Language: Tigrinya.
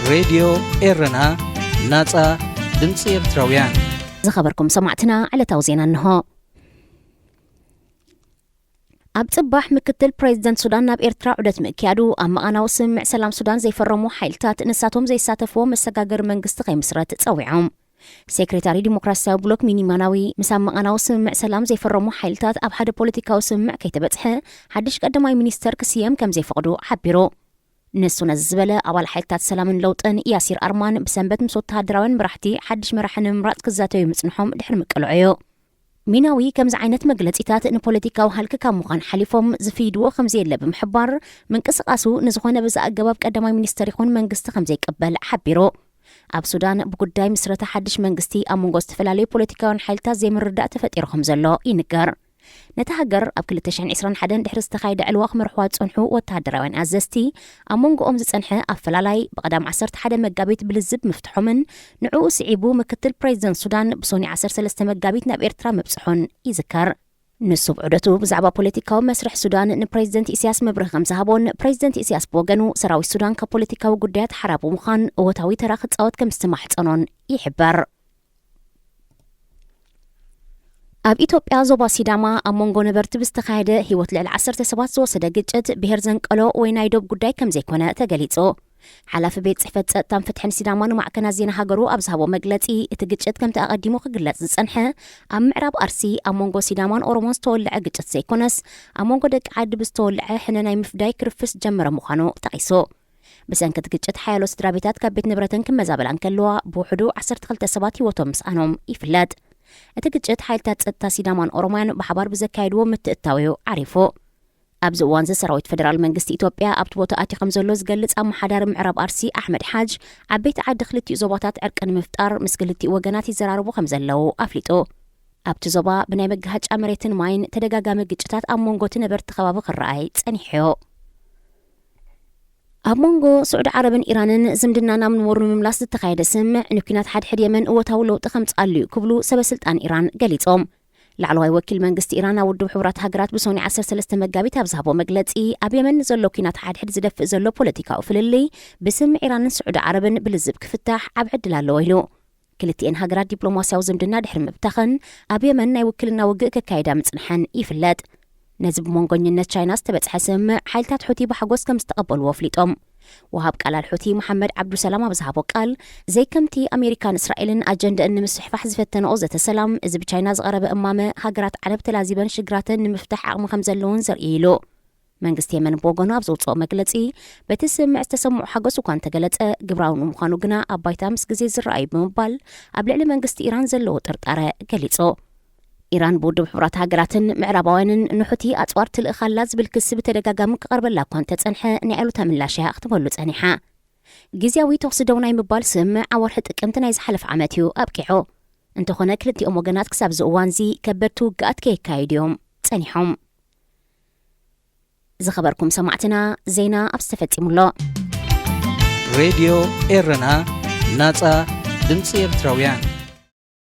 ሬድዮ ኤረና፣ ናጻ ድምጺ ኤርትራውያን። ዝኸበርኩም ሰማዕትና፣ ዕለታዊ ዜና እንሆ። ኣብ ጽባሕ ምክትል ፕሬዚደንት ሱዳን ናብ ኤርትራ ዑደት ምእክያዱ፣ ኣብ መቓናዊ ስምምዕ ሰላም ሱዳን ዘይፈረሙ ሓይልታት ንሳቶም ዘይሳተፍዎ መሰጋገሪ መንግስቲ ከይምስረት ጸዊዖም። ሴክሬታሪ ዲሞክራሲያዊ ብሎክ ሚኒ ማናዊ፣ ምስ ኣብ መቓናዊ ስምምዕ ሰላም ዘይፈረሙ ሓይልታት ኣብ ሓደ ፖለቲካዊ ስምምዕ ከይተበጽሐ፣ ሓድሽ ቀዳማይ ሚኒስተር ክስየም ከም ዘይፈቕዱ ሓቢሩ። ንሱ ነዚ ዝበለ፣ ኣባል ሓይልታት ሰላምን ለውጥን ያሲር ኣርማን ብሰንበት ምስ ወተሃደራውያን መራሕቲ ሓድሽ መራሒ ንምምራጽ ክዛተዩ ምጽንሖም ድሕሪ ምቅልዑ እዩ። ሚናዊ ከምዚ ዓይነት መግለጺታት ንፖለቲካዊ ሃልኪ ካብ ምዃን ሓሊፎም ዝፍይድዎ ከም ዘየለ ብምሕባር፣ ምንቅስቓሱ ንዝኾነ በዚ ኣገባብ ቀዳማይ ሚኒስተር ይኹን መንግስቲ ከም ዘይቅበል ሓቢሩ። ኣብ ሱዳን ብጉዳይ ምስረታ ሓድሽ መንግስቲ ኣብ መንጎ ዝተፈላለዩ ፖለቲካውያን ሓይልታት ዘይምርዳእ ተፈጢሩ ከም ዘሎ ይንገር። ነታ ሃገር ኣብ ክልተ ሽሕን ዕስራን ሓደን ድሕሪ ዝተኻየደ ዕልዋ ክመርሕዋ ዝጸንሑ ወተሃደራውያን ኣዘዝቲ፣ ኣብ መንጎኦም ዝጸንሐ ኣፈላላይ ብቐዳም ዓሰርተ ሓደ መጋቢት ብልዝብ ምፍትሖምን ንዕኡ ስዒቡ ምክትል ፕሬዚደንት ሱዳን ብሶኒ ዓሰርተ ሰለስተ መጋቢት ናብ ኤርትራ ምብጽሑን ይዝከር። ንሱ ብዑደቱ ብዛዕባ ፖለቲካዊ መስርሕ ሱዳን ንፕሬዚደንት ኢሳያስ መብርሂ ከም ዝሃቦን፣ ፕሬዚደንት ኢሳያስ ብወገኑ ሰራዊት ሱዳን ካብ ፖለቲካዊ ጉዳያት ሓራ ብምዃን እወታዊ ተራ ክጻወት ከም ዝተማሕጸኖን ይሕበር። ኣብ ኢትዮጵያ ዞባ ሲዳማ ኣብ መንጎ ነበርቲ ብዝተኻየደ ህይወት ልዕሊ ዓሰርተ ሰባት ዝወሰደ ግጭት ብሄር ዘንቀሎ ወይ ናይ ዶብ ጉዳይ ከም ዘይኮነ ተገሊጹ። ሓላፊ ቤት ጽሕፈት ጸጥታን ፍትሕን ሲዳማ ንማዕከናት ዜና ሃገሩ ኣብ ዝሃቦ መግለጺ፣ እቲ ግጭት ከምቲ ኣቐዲሙ ክግለጽ ዝጸንሐ ኣብ ምዕራብ ኣርሲ ኣብ መንጎ ሲዳማን ኦሮሞን ዝተወልዐ ግጭት ዘይኮነስ፣ ኣብ መንጎ ደቂ ዓዲ ብዝተወልዐ ሕነ ናይ ምፍዳይ ክርፍስ ዝጀመረ ምዃኑ ጠቒሱ። ብሰንኪ እቲ ግጭት ሓያሎ ስድራ ቤታት ካብ ቤት ንብረተን ክመዛበላ እንከለዋ፣ ብውሕዱ ዓሰርተ ክልተ ሰባት ህይወቶም ምስኣኖም ይፍለጥ። እቲ ግጭት ሓይልታት ጸጥታ ሲዳማን ኦሮማያን ብሓባር ብዘካየድዎ ምትእትታው እዩ ዓሪፉ። ኣብዚ እዋንዚ ሰራዊት ፈደራል መንግስቲ ኢትዮጵያ ኣብቲ ቦታ ኣትዩ ከም ዘሎ ዝገልጽ ኣመሓዳሪ ምዕራብ ኣርሲ ኣሕመድ ሓጅ፣ ዓበይቲ ዓዲ ክልቲኡ ዞባታት ዕርቂ ንምፍጣር ምስ ክልቲኡ ወገናት ይዘራረቡ ከም ዘለዉ ኣፍሊጡ። ኣብቲ ዞባ ብናይ መጋሃጫ መሬትን ማይን ተደጋጋሚ ግጭታት ኣብ መንጎ እቲ ነበርቲ ከባቢ ክረኣይ ጸኒሑ እዩ። ኣብ መንጎ ስዑዲ ዓረብን ኢራንን ዝምድናና ምንባሩ ንምምላስ ዝተኻየደ ስምምዕ ንኲናት ሓድሕድ የመን እወታዊ ለውጢ ከምጽኣሉ እዩ ክብሉ ሰበ ስልጣን ኢራን ገሊጾም። ላዕለዋይ ወኪል መንግስቲ ኢራን ኣብ ውድብ ሕቡራት ሃገራት ብሶኒ ዓሰርተ ሰለስተ መጋቢት ኣብ ዝሃቦ መግለጺ፣ ኣብ የመን ንዘሎ ኲናት ሓድሕድ ዝደፍእ ዘሎ ፖለቲካዊ ፍልልይ ብስምምዕ ኢራንን ስዑዲ ዓረብን ብልዝብ ክፍታሕ ዓቢ ዕድል ኣለዎ ኢሉ። ክልቲኤን ሃገራት ዲፕሎማስያዊ ዝምድና ድሕሪ ምብታኸን ኣብ የመን ናይ ውክልና ውግእ ከካይዳ ምጽንሐን ይፍለጥ። ነዚ ብመንጎኝነት ቻይና ዝተበጽሐ ስምምዕ ሓይልታት ሑቲ ብሓጎስ ከም ዝተቐበልዎ ኣፍሊጦም። ወሃብ ቃል ኣልሑቲ መሓመድ ዓብዱሰላም ኣብ ዝሃቦ ቃል፣ ዘይከምቲ ኣሜሪካን እስራኤልን ኣጀንደአን ንምስፍሕፋሕ ዝፈተንኦ ዘተ ሰላም፣ እዚ ብቻይና ዝቐረበ እማመ ሃገራት ዓረብ ተላዚበን ሽግራተን ንምፍታሕ ዓቕሚ ከም ዘለውን ዘርኢ ኢሉ። መንግስቲ የመን ብወገኑ ኣብ ዘውፅኦ መግለፂ፣ በቲ ስምምዕ ዝተሰምዖ ሓጎስ እኳ እንተገለፀ፣ ግብራዊ ንምዃኑ ግና ኣብ ባይታ ምስ ግዜ ዝረኣዩ ብምባል ኣብ ልዕሊ መንግስቲ ኢራን ዘለዎ ጥርጣረ ገሊፁ። ኢራን ብውድብ ሕቡራት ሃገራትን ምዕራባውያንን ንሑቲ ኣፅዋር ትልእኽ ኣላ ዝብል ክሲ ብተደጋጋሚ ክቐርበላ እኳ እንተፀንሐ፣ ናይ ኣሉታ ምላሽ እያ ክትበሉ ፀኒሓ። ግዝያዊ ተኹሲ ደው ናይ ምባል ስምምዕ ኣብ ወርሒ ጥቅምቲ ናይ ዝሓለፈ ዓመት እዩ ኣብቂዑ። እንተኾነ ክልቲኦም ወገናት ክሳብ እዚ እዋንዚ ከበድቲ ውግኣት ከየካየዱ እዮም ፀኒሖም። ዝኸበርኩም ሰማዕትና፣ ዜና ኣብ ዝተፈጺሙሎ። ሬድዮ ኤረና፣ ናጻ ድምጺ ኤርትራውያን።